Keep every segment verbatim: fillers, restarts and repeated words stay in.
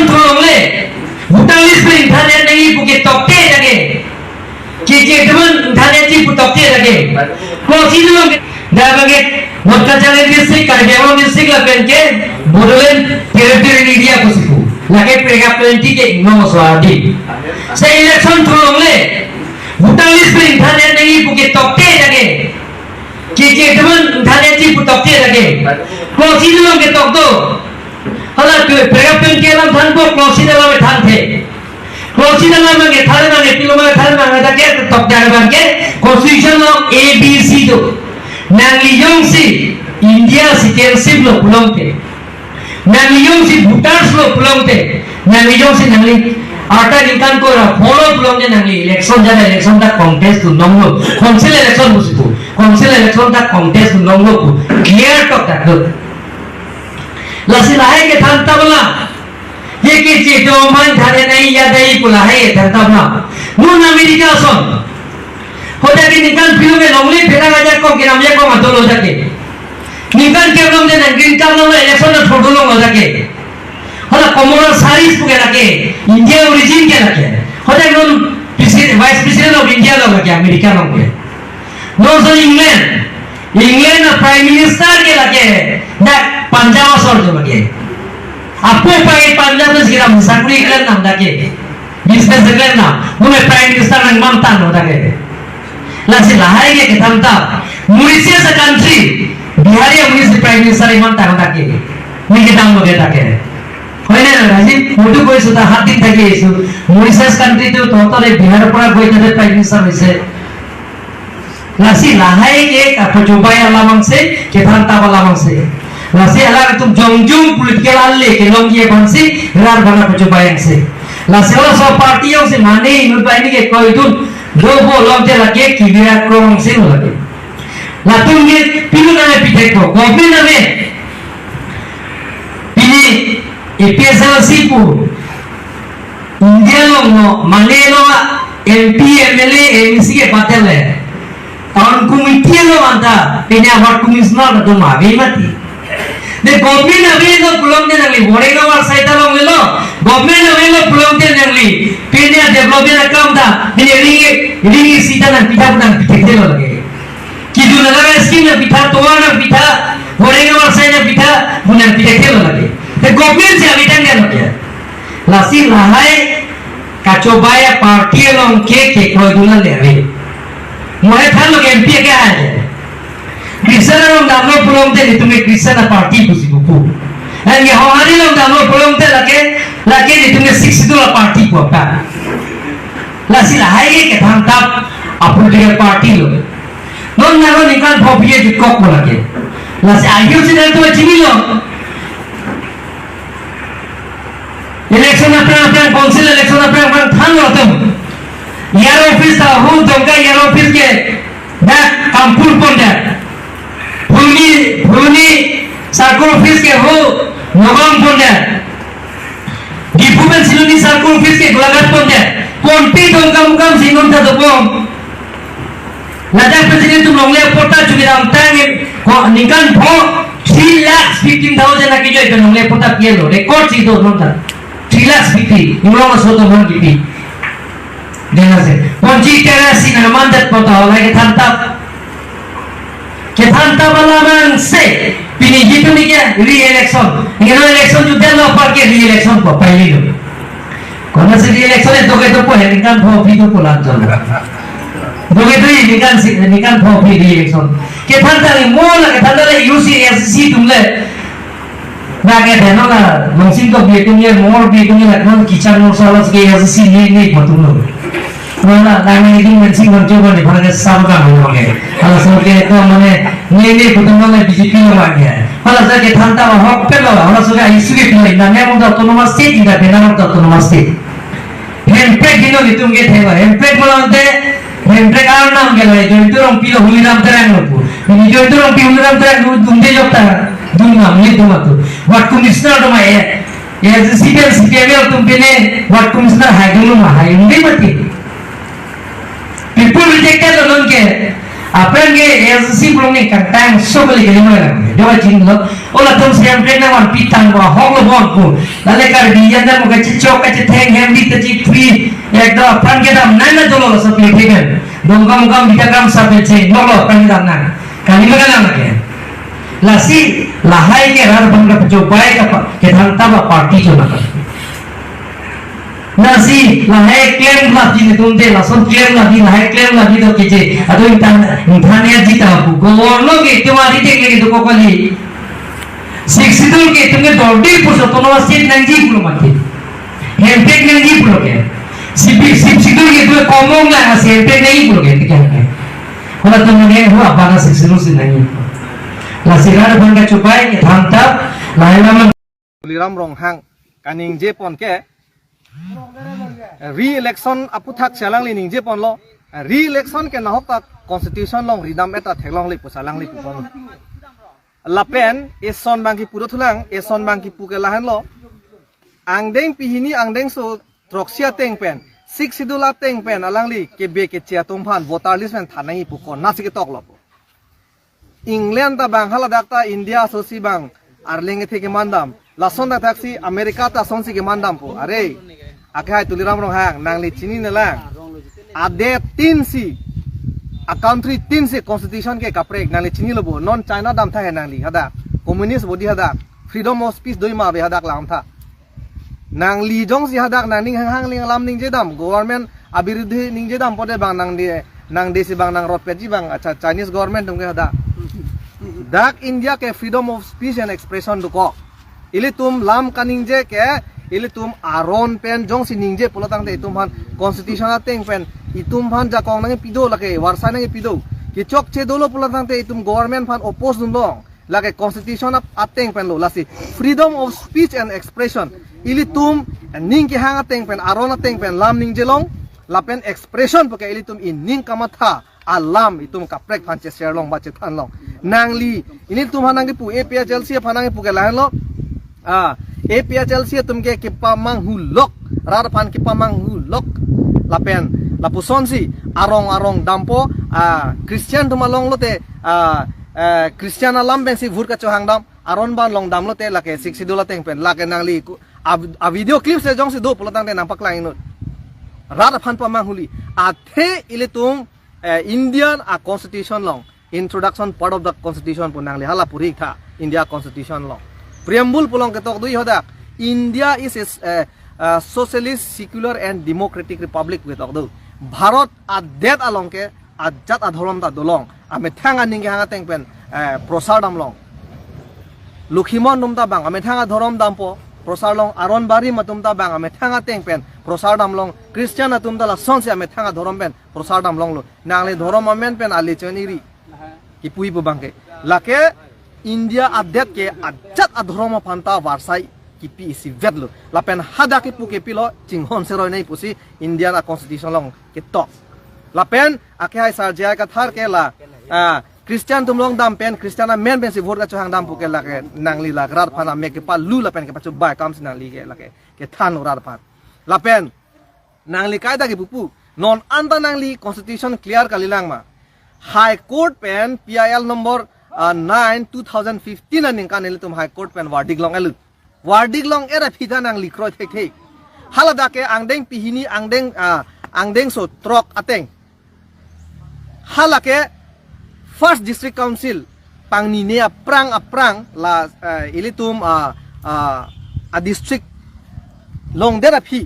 Thulongle, voter list pen than nangji pu ke tokte lake. Ke ke teman than nangji pu tokte lake. Klosilo ke, dak bangke, North Cachar Hills District, Karbi Anglong District lapen ke Bodoland Territory area pusi pu. Lake paragraph twenty ke ingno so adi. Se election thulongle, voter list pen than nangji pu ke tokte lake. Ke ke teman than nangji pu tokte lake. Klosilo ke tokto. Hala tu paragraph twenty alam thanpo, klosilo alam thanthe. Klosilo alam ke than nangji, pilo alam than nangji, dak ke tokte abangke constitution along A B C do. Nangli jongsi India citizenship lo pulote, nangli jongsi voters lo pulote, nangli jongsi nangli arta ningkan kora pho lo pulote nangli election jana election ta contest tu nonglo. Council election pusi pu. Council election ta contest tu nonglo pu. Clear tok dak do. Lasi lahai kethan ta bala. Ye ke je do man thare nai ya dai pu lahai kethan ta bala. Non America ason. Hoda ke ningkan pilo ke longle phela ajakong ke nam ajakong adolo jake. Ningkan ke longle na green card longle election na thodo longle jake. Hala Kamala Harris pu ke lake, India origin ke lake. Hoda non presi-, Vice President of India lo lake, America longle. Non so England, England na Prime Minister ke lake, dak Punjab asor jo lake. Apo pai Punjab to siram sakuri klan nam dak ke. Business klan nam. Mune Prime Minister nang mantan lo dak ke. Lasi lahai ke kethan ta. Mauritius a country. Bihari a Mauritius Prime Minister mantan dak ke. Ni kethan lo ke dak ke. Hoy na, Rajiv, mutu koi suta hat din thake isu. Mauritius country to to to le Bihar pora koi tade Prime Minister hoise. Lasi lahai ke kapachobai alam angse, kethan ta alam angse. Lasi alanglitum jongjong political ale kelongji aphansi rar bana pachobai angse. Lasi laso party jongsi mane inut banghini ke kroidun dopo pulote lake kivir akrong angse lo lake. Latum ke pilo nang pithekpo, government ave. Pini A P H L C pu India along no, mane lo M P, M L A, M A C ke patel le. Town committee along anta, pini a ward commissioner atum ave mati. De government ave lo pulote nangli, Boreng Awar sai ta longle lo, government ave lo pulote nangli, pini a development akam ta, pini ring, ring isi ta nangpitha, nangpitha lo lake. Kedun alam scheme nangpitha, tovar nangpitha, Boreng Awar sai nangpitha, bu nangpitha ke lo lake. The government si ave tangte lo ke. Lasi lahai kachobai a party along ke kekroidun ale ave. Mo he than lo ke M P ke hai. Christian along damlo pulote netum ke Christian a party pusi pupo. Anke Honghari along damlo pulote lake, lake netum ke Sixth Schedule a party pu apa. Lasi lahai ke kethan ta a political party lo. Non naro ningkan pho phi-e jukok mo lake. Lasi ayo si dan tu chinilo. Election aphrang aphrang, council election aphrang aphrang thanlo atum. E R O office ta hu Dongka E R O office ke dak Kampur pondet. Phuloni, Phuloni circle office ke hu Nagaon pondet. Diphu pen Siloni circle office ke Golaghat pondet. Ponpi Dongkamukam si non ta dobom. Ladak president atum longle patta chukidam tang ko ningkan pho three lakhs fifteen thousand akejoi pen longle patta pilo. Record si do non ta. Three lakhs fifty. Imrong aso to non kipi. Dena se. Ponji tera si na mandat patta hola kethan ta. Kethan ta bala mang se. Pini gitu ni ke re-election. Ingno election ju delo apar ke re-election ko paili lo. Konat si re-election e doke dopo he ningkan pho phi dopo lan chon. Doke do ningkan si ningkan pho phi re-election. Kethan ta ni mo la kethan ta le U C S C atum le. Na ke theno la Longsing to bi atum ye mor bi atum ye la non kichang mor sala ke S C ni ni patum lo. Wala nang ni ding mensing kon coba ni bhara ke sab ka mo ke. Hala so ke to mane ni ni patum lo B J P lo ma ke. Hala so kethan ta hok pe lo, hala so ke issue ke pilai na ne mo autonomous state ni da bena mo autonomous state. Hemprek hino netum ke thelo, Hemprek malante, Hemprek arnam ke lai, Joyinto Rongpi lo Holiram Terang lo pu. Ini Joyinto Rongpi Holiram Terang lo dum de jok ta, dum nam ni dum atu. Ward commissioner dum ai, ya si P M, C P M atum pine, ward commissioner hai dum ma hai dum de mati. People rejected lo non ke. Aphrang ke A S D C pulo ne kangtang so kali kali mana. Jawa jin lo. Ola tum siam pen na wan pitang ba hong lo bon ku. Lale Karbi yan na mo kachichok kachitheng hem di ta chi free. Ek do aphrang kedam nang na dolo so pili pili. Dongkam kam bita kam sa pen cheng. Lo lo aphrang kedam nang. Kali mana nang ke. Lasi lahai ke rat bang ka pachobai ka pa, ke thang ta ba party cho na ka. Lasi lahai klem lagi ne tum de, lason klem lagi, lahai klem lagi do keje. Ado inthan, inthan ya jita pu. Governor ke tumari de ke do ko kali. Sixth Schedule ke tum ke dodi pu so tono state nangji pulo mati. Hempek nangji pulo ke. Sixth, Sixth Schedule ke tum komong na asi hempek nangji pulo ke. Tiga ke. Kalau tum ne hua bana Sixth Schedule si nangji. Lasi rat bang ka chobai ke thang ta, lahai lam Tuliram Ronghang kaningje pon ke re-election aputhak si alangli ningje ponlo, re-election ke nahok ta constitution along ridam eta theklongle pusi alangli pu pon. Lapen eson bang kipu do thulang, eson bang kipu ke lahenlo. Angdeng pihini angdengso throksi ateng pen, Sixth Schedule ateng pen alangli kebe keche atum aphan voter list pen than nangji pu konatsi ketoklo pu. England ta bang haladak ta India asosi bang arleng ethe kemandam. Lason ta thaksi America ta asonsi kemandam pu. Are, akehai Tuliram Ronghang, nangli chininelang. Adet tin si, a-country tin si constitution ke kaprek, nangli chinilo bo. Non China dam tha he nangli hadak. Communist body hadak. Freedom of speech doi ma ave hadak lam tha. Nangli jongsi hadak nangning hanghang ling alam ningje dam, government abirudhi ningje dam pute bang nangde, nangde si bang nang rotpetji bang, acha Chinese government atum ke hadak. Dak India ke freedom of speech and expression dokok. Ilitum lam kaningje ke, ilitum aron pen jongsi ningje pulo tangte itum aphan constitution ateng pen, itum aphan jakong nangpi do lake, varsai nangpi do. Kechokche dolo pulo tangte itum government aphan oppose dunlong. Lake constitution ap-, ateng pen lo, lasi freedom of speech and expression. Ilitum ning kehang ateng pen, aron ateng pen lam ningjelong, lapen expression puke ilitum ining kamatha alam itum kaprek aphan che-share long ba chethan long. Nangli, ilitum aphan nangkipu, A P H L C aphan nangkipu ke lahenlo. Ah, A P H L C atum ke kepamanghu lok, rat aphan kepamanghu lok. Lapen, lapusonsi, arong arong dampo, ah, Christian atum along lote, ah, eh, Christian alam pensi vote kachohang dam, aron ban long damlote lake Sixth Schedule ateng pen, lake nangli ku, a, a-video clip se jongsi do pulo tangte nangpaklang inut. Rat aphan pamanghuli, athe ilitum, eh, Indian a-constitution along, introduction part of the constitution pu nangli hala puri tha, India constitution along. Preamble pu along ketok do hadak, India is a s-, eh, eh, socialist, secular and democratic republic ketok do. Bharat adet along ke ajat adhorom ta dolong, amethang aning kehang ateng pen, eh, prosar damlong. Lokhimon atum ta bang amethang adhorom dampo, prosar long, aron barim atum ta bang amethang ateng pen prosar damlong, Christian atum ta lasonsi amethang adhorom pen prosar damlonglo. Nangli dhorom amen pen ale choniri. Kipu-i pu bang ke. Lake India adet ke ajat adhorom aphan ta varsai kipi isivetlo. Lapen hadak kipu ke pilo, chinghon seroi nai pusi Indian a-constitution along ketok. Lapen akehai Sir J I Kathar ke la, ah, Christian atum along dam pen, Christian amen pensi vote kachohang dam puke lake nangli la rat aphan amek kepalu lapen kepachobai akamsi nangli ke lake kethan rat aphan. Lapen nangli kaita kipu pu. Non anta nangli constitution clear kalilang ma. High Court pen P I L number, ah, nine two thousand fifteen aningkan ilitum High Court pen verdict long-etlo. Verdict long-et aphi ta nangli kroi thekthe. Haladak ke angdeng pihini angdeng, ah, angdengso throk ateng. Halake First District Council pangnine aphrang aphrang la, eh, ilitum, ah, ah, a-district longdet aphi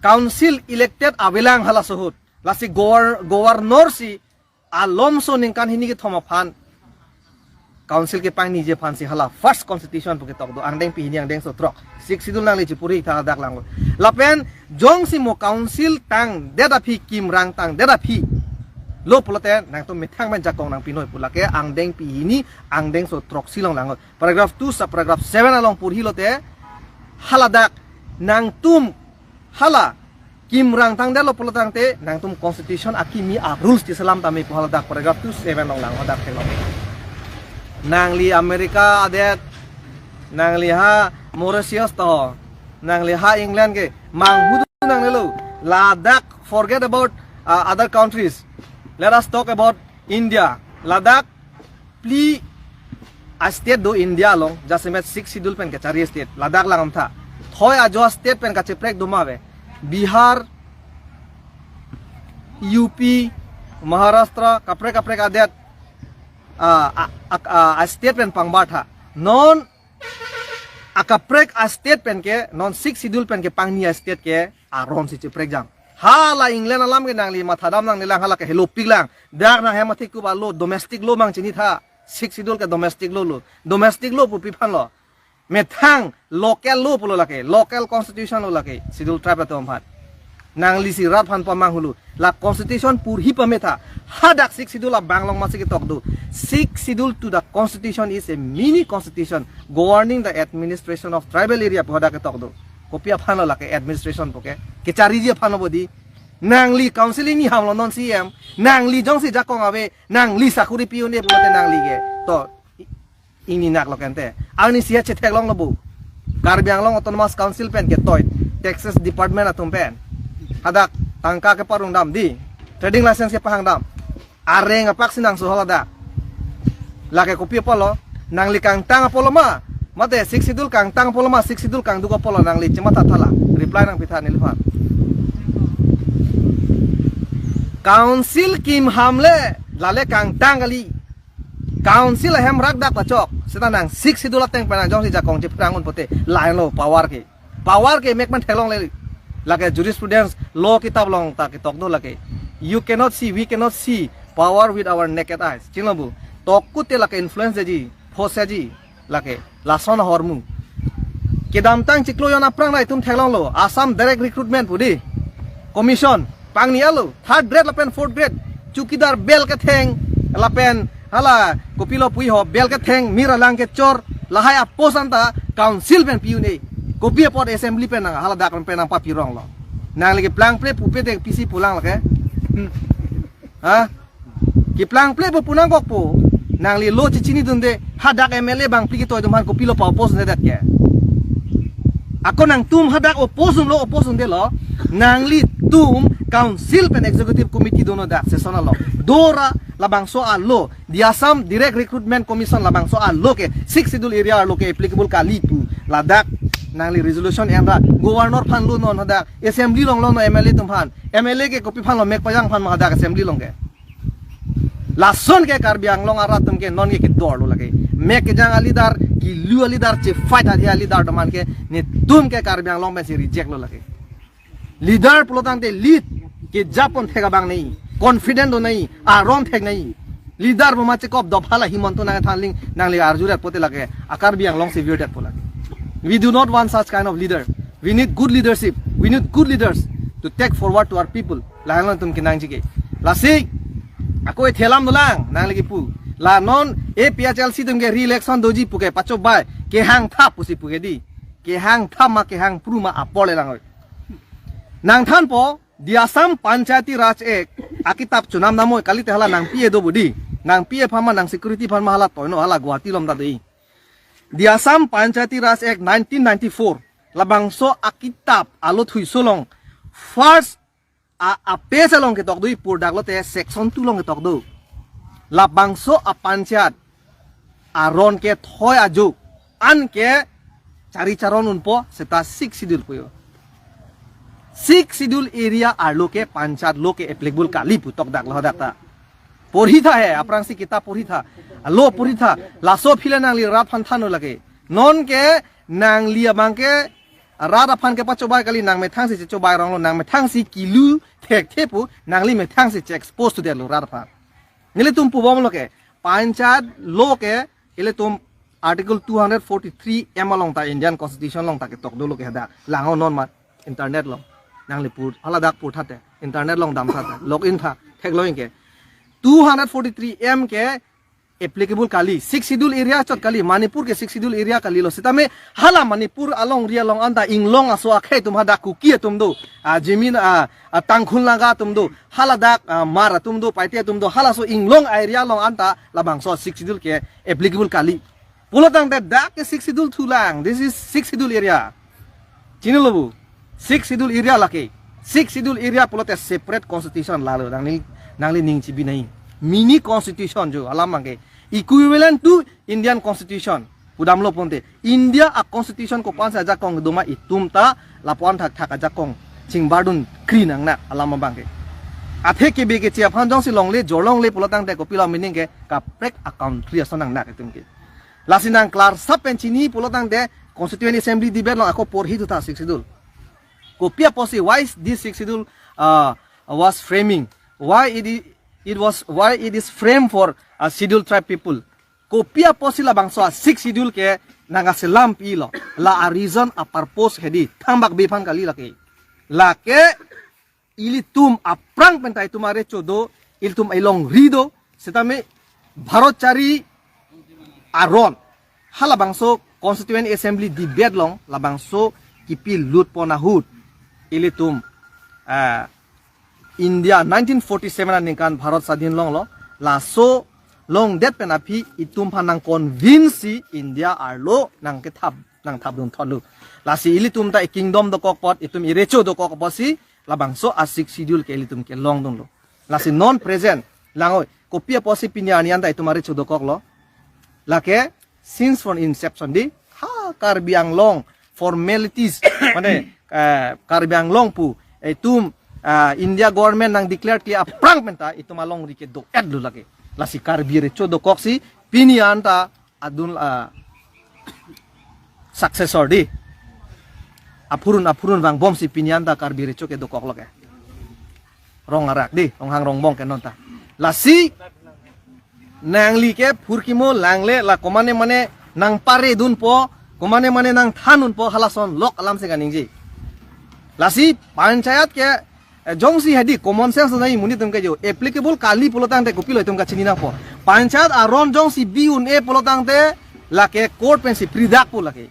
council elected avelang halaso ahut. Lasi governor, governor si alomso ningkan hini kethom aphan council kepangniji aphansi hala first constitution pu ketok do, angdeng pihini angdengso throk. Sixth Schedule nangli chipuri tha dak lang. Lapen jongsi mo council tangdet aphi, kimrang tangdet aphi lo pulote nangtum methang pen jakong nangpi noi pu lake angdeng pihini angdengso throksi along lang. Paragraph two sub paragraph seven along purhi lote haladak nangtum hala kimrang tangdetlo pulo tangte nangtum constitution akimi a-rules ti selam tame pu haladak paragraph two seven along lang hadak theklong. Nangli America adet, nangli ha Mauritius to, nangli ha England ke manghudu nangnelo. Ladak, forget about, uh, other countries. Let us talk about India, ladak phli a-state do India along, jasemet Sixth Schedule pen kechari a-state, ladak langtha. Thoi ajo a-state pen kacheprek do ma ave? Bihar, U P, Maharashtra, kaprek kaprek adet, ah, a, a, a, a-state pen pangbartha. Non akaprek a-state pen ke, non Sixth Schedule pen kepangni a-state ke aron si cheprekjang. Hala England alam ke nangli mathadam nangnelang, hala ke helopiklang. Dak nang hem athekup alo domestic law mang chinitha. Sixth Schedule ke domestic law lo. Domestic law pu pi aphan lo? Methang local law pulo lake, local constitution lo lake, Schedule Tribe atum aphan. Nangli si rat aphan pamang hulu. La constitution purhi pametha. Hadak Sixth Schedule abang along masi ketok do. Sixth Schedule to the constitution is a mini constitution governing the administration of tribal area pu hadak ketok do. Kopi aphan lo lake administration pu ke? Kechariji aphan lo bodi. Nangli council ingni ham lo non C M. Nangli jongsi jakong ave, nangli sakuri pi un-e pulote nangli ke. To, ingni nak lo kente. Angni siya chetheklong lo bu. Karbi Anglong Autonomous Council pen ketoi, Taxes Department atum pen. Hadak tangka keparong dam di. Trading license kepahang dam. Areng apak sinang suhal ada. Lake kopi apotlo? Nangli kangtang apotlo ma? Mate Sixth Schedule kangtang apotlo ma, Sixth Schedule kangduk apotlo, nangli chematha thala. Reply nangpitha neliphan. Council kim hamle, lale kangtang kali. Council ahem rak dak pachok. Seta nang Sixth Schedule ateng pen nang jongsi jakong chephrang un pote, lain lo power ke. Power ke mek man theklongle. Lake jurisprudence, law kitab along ta ketok do lake. You cannot see, we cannot see power with our naked eyes. Chinglo bu. Tok kute lake influence ji, force ji, lake. Lason ahormu. Kedamtang chiklo jon aphrang ra itum theklonglo. Assam Direct Recruitment pu di. Commission. Pangni alo. Third grade lapen fourth grade. Chowkidar bel ketheng. Lapen hala kopilo puiho bel ketheng. Mir alang kechor. Lahai apost anta council pen pi un-e. Kopi apot assembly pen nang, hala dak pen nang papironglo. Nangli keplang ple pupe te pisi pulang lake. Ha? Keplang ple pu pu nangkokpo. Nangli law chechinidunde, hadak M L A bang phli ketoi atum aphan kopilo pa-oppose dunde dak ke? Ako nangtum hadak oppose dunlo, oppose dundelo. Nanglitum council pen executive committee dono dak session along. Dora labangso a-law, the Assam Direct Recruitment Commission labangso a-law ke Sixth Schedule area arlo ke applicable kali pu. Ladak nangli resolution enra, governor aphan lo non hadak, assembly along lo non M L A atum aphan. M L A ke kopi aphan lo mek pajang aphan ma hadak assembly along ke? Lason ke Karbi Anglong arat atum ke non ke kedor lo lake. Mek kejang a-leader, kilu a-leader, che-fight hadi a-leader atum aphan ke, netum ke Karbi Anglong pensi reject lo lake. Leader pulo tangte lead, kejapon thek abang nei, confident do nei, aron thek nei. Leader boma chekop dophala Himanta nangthanling, nangli arju ret pote lake, a-Karbi Anglong si vir det po lake. We do not want such kind of leader. We need good leadership. We need good leaders to take forward to our people. Lahenlo itum kenangji ke. Lasi, ako ethelam dolang, nangli kipu. La non A P H L C atum ke re-election doji puke pachobai, kehang thap pusi puke di. Kehang thap ma kehang phru ma apor le lang oi. Nangthanpo, the Assam Panchayati Raj Act, akitap chonam namoi kalite hala nangpi-e do bodi. Nangpi-e aphan ma nang security aphan ma hala toino hala Guwahati along ta dei. The Assam Panchayati Raj Act nineteen ninety-four. Labangso akitap alo thuiso along. First a, a-page along ketok do ipur dak lote section two along ketok do. Labangso a-panchayat aron ke thoi ajo an ke chari charon unpo seta Sixth Schedule puyo. Sixth Schedule area arlo ke panchayat lo ke applicable kali pu tok dak lo dak ta. Porhi tha he, aphrangsi kitab porhi tha. Law porhi tha. Laso aphi le nangli rat aphan thanlo lake. Non ke nangli abang ke rat aphan ke pachobai kali, nang methang si chechobai ronglo, nang methang si kilu thekthe pu, nangli methang si che-expose to det lo rat aphan. Nelitum pubomlo ke, panchayat lo ke, ilitum Article two hundred forty-three M along ta Indian Constitution along ta ketok dolo ke hadak. Langnon ma internet along. Nangli pur, hala dak pur thate, internet along dam thate, log in tha, theklong ke. Two hundred forty-three M ke applicable kali, Sixth Schedule area chot kali, Manipur ke Sixth Schedule area kalilo. Sitame hala Manipur alongri along anta inglong aso akhei atum hadak Kuki atum do, a, Jimin, a, a, Tangkhul Naga atum do, hala dak, a, Hmar atum do, Paite atum do, halaso inglong area along anta labangso Sixth Schedule ke applicable kali. Pulo tangte dak ke Sixth Schedule thulang, this is Sixth Schedule area. Chinilo bu? Sixth Schedule area lake. Sixth Schedule area pulote separate constitution lalo, nangli, nangli ning chibi nai. Mini constitution jo alam abangke, equivalent to Indian constitution. Pudamlo ponte, India a constitution kopi-an si ajakong doma itum ta lapu-an thakthak ajakong chingbardun kri nangnak alam abangke. Athe K B K C aphan jongsi longle jorlongle pulo tangte kopilo meaning ke, kaprek a country ason nangnak itum ke. Lasi nangklarsap pen chini pulo tangte Constituent Assembly debate along ako porhi thu tha Sixth Schedule. Kopi apotsi, why this Sixth Schedule uh, was framing? Why it, i- it was why it is framed for a Scheduled Tribe people? Kopi apotsi labangso a Sixth Schedule ke nangkaselam pilo? La a reason, a purpose hedi thangbak bephan kali lake. Lake ilitum aphrang penta itum arecho do, ilitum elongri do, setame Bharat chari aron halabangso Constituent Assembly debate along labangso kipi lut pon ahut ilitum ah, India nineteen forty-seven aningkan Bharat swadhin longlo, laso longdet pen aphi itum aphan nang convince si India arlo nangkethap, nangthapdun thotlo. Lasi ilitum ta e kingdom dokok apot, itum irecho dokok apotsi labangso a Sixth Schedule ke ilitum kelongdunlo. Lasi non present, langoi, kopi apotsi pini arni anta itum arecho dokoklo? Lake since from inception di, ha Karbi Anglong formalities, mane eh, Karbi Anglong pu itum ah, India government nang declare ke aphrang penta itum alongri ke do-etlo lake. Lasi Karbi recho dokoksi pini anta adun ah, successor di, aphurun aphurun vangbomsi pini anta Karbi recho ke dokoklo ke. Rong arak di, Ronghang Rongbong ke nonta. Lasi nangli ke phurkimo langle, la komane mane nangparedunpo, komane mane nangthandunpo, halason lok alam si kaningje. Lasi panchayat ke eh, jongsi hedi common sense nai monit atum ke jo applicable kali pulo tangte kopilo itum kachini nangpo. Panchayat aron jongsi bi un-e pulo tangte lake court pensi pridakpo lake.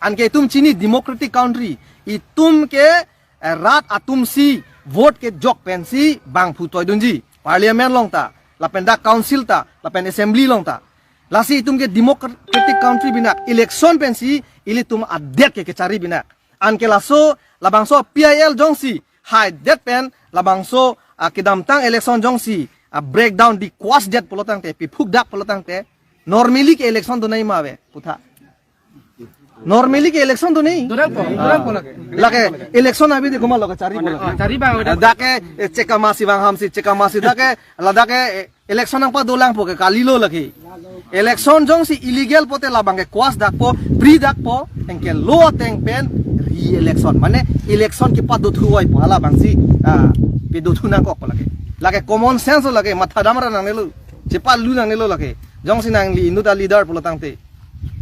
Anke itum chini democratic country, itum ke eh, rat atumsi vote kejok pensi bangphu toidunji, parliament along ta, lapen dak council ta, lapen assembly along ta. Lasi itum ke democratic country binak, election pensi ilitum adet ke kechari binak. Anke laso labangso P I L jongsi haidet pen labangso ah, kedamtang election jongsi ah, breakdown di quash det pulo tangte, piphukdak pulo tangte, normally ke election donai ma ave putha. Normally ke election donai. Donangpo, donangpo lake. Lake election abi de kuma lo kechari pulo. Ah, chari bang. Dake eh, chekama si vanghamsi, chekama si dake, la dake eh, election nangpadolangpo ke kalilo lake. Election jongsi illegal pote labang ke quash dakpo, pridakpo, anke lo ateng pen re-election. Mane election kepadothu voipo, halabangsi ah, pedothu nangkokpo lake. Lake common sense lake, matha damra nangnelo, chepalu nangnelo lake. Jongsi nangli inut a leader pulo tangte.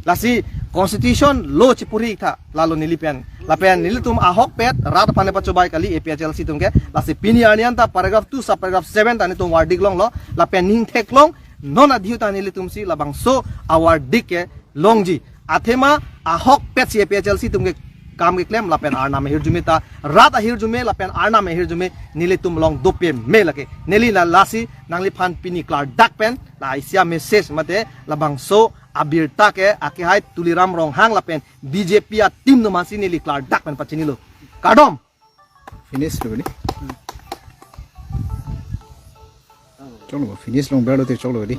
Lasi constitution lo chepuri tha, lalo neli pen. Lapen nelitum ahokpet rat aphan pachobai kali A P H L C atum ke. Lasi pini arni anta paragraph two sub paragraph seven ta nelitum verdict longlo. Lapen ning theklong non adhiu ta nelitumsi labangso a verdict ke longji. Athema ahokpetsi A P H L C atum ke kam keklem lapen arnam ahirjume ta, rat ahirjume lapen arnam ahirjume nelitum along dopeme lake. Neli la lasi nangliphan pini klardak pen la isi a message mate labangso abirta ke akehai Tuliram Ronghang lapen B J P a team no masi neli klardak pen pachinilo. Kardom. Finish lo ni. Choklo, finish long berlo te choklo di.